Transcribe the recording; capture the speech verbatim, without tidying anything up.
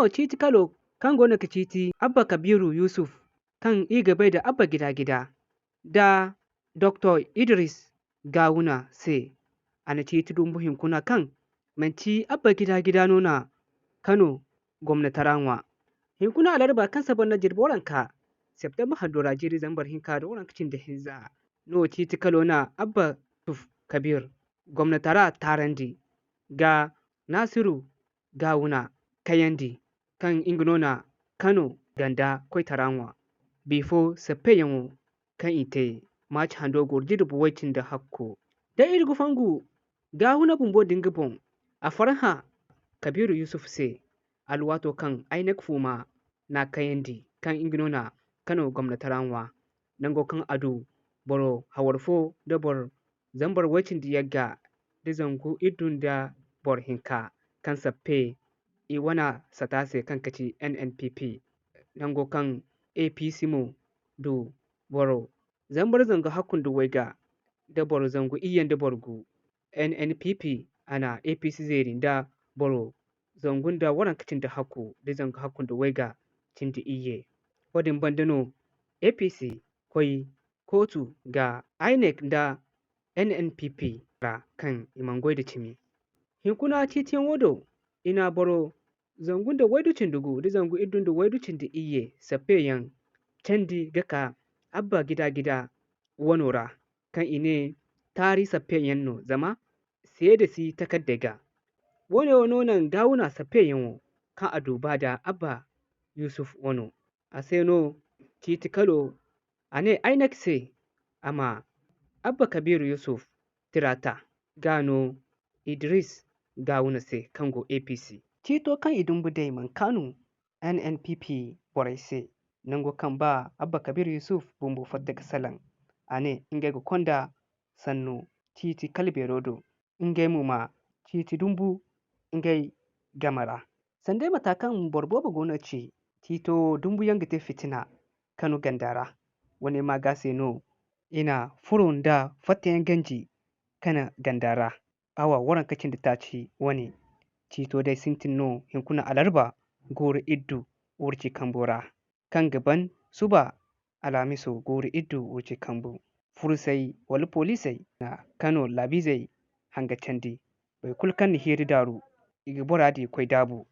Ciiti kalo kaŋ goono ga ciiti Abba Kabiru Yusuf, kaŋ i ga bay da Abba Gida-gida, da Doktor Idris Gawuna se. A na ciiti dumbu hinkuna kaŋ manti Abba Gida-gida no na Kano gomnatara ŋwa. Hinkuna alarba kaŋ saba nda jirbi waranka, Septemba hando ra jiiri zambar hinka nda waranka cindi hinza no ciiti kalo na Abba Yusuf Kabir gomnatara taarandi ga Nasiru Gawuna kayandi, kaŋ nga no na Kano ganda koytara ŋwa. Bifo sappeyaŋo kaŋ i te, Maaci hando goro jirbi way cindi hakko. Da iri ga fongu Gawuna bumbo din ga boŋ, a farhã Kabiru Yusuf se, alwaato kaŋ Aynek fuuma n'a kayandi, kaŋ nga no na Kano gomnatara ŋwa. Nango kaŋ a du boro hawar fo nda boro zambar way cindi yagga nda zangu iddu nda boro hinka kaŋ sappe i wane sata se kaŋ ga ti N N P P. Nango kaŋ A P C mo du boro zambar zangu hakku nda wayga nda boro zangu iyye nda boro gu. N N P P a na A P C zeeri nda boro zangu nda waranka cindi hakku nda zangu hakku nda wayga cindi iyye. Wo-din banda no A P C koy kootu ga Inec nda N N P P ra kaŋ i mana goy da cimi. Hinkuna ciitiyaŋo do, i na boro zangu nda waydu cindi gu nda zangu iddu nda waydu cindi iyye sappeyaŋ candi ga ka Abba Gida-gida wano ra, kaŋ i ne taari sappeyaŋ no, zama seede si takardey ga. Wo-ne wo no naŋ Gawuna sappeyaŋo kaŋ a du ba da Abba Yusuf wano. A se no ciiti kalo a ne Inec se a ma Abba Kabiru Yusuf tirata ga no Idris Gawuna se kaŋ go A P C. Ciito kaŋ i dumbu day mana kaanu N N P P borey se, nango kaŋ ba Abba Kabiru Yusuf bumbo fatta ga salaŋ. A ne ngey ga konda sannu ciiti kala beero do, ngey mo ma ciiti dumbu ngey game ra. Sanda mata kaŋ boro boobo go no ga ci, ciito dumbuyaŋ ga te fitina Kano ganda ra. Wo-ne ma ga se no i na furo nda fattayaŋ ganji Kano ganda ra. Awa waranka cindi taaci wane. Ciito day sintin no hinkuna alarba guuru iddu wurci kambo ra, kaŋ ga ban suba alhamiso guuru iddu wurci kambu. Fursey wala poliisey na Kano laabiizey hanga candi. Boro kulu kaŋ na hiiri daaru, i ga bora din koy daabu.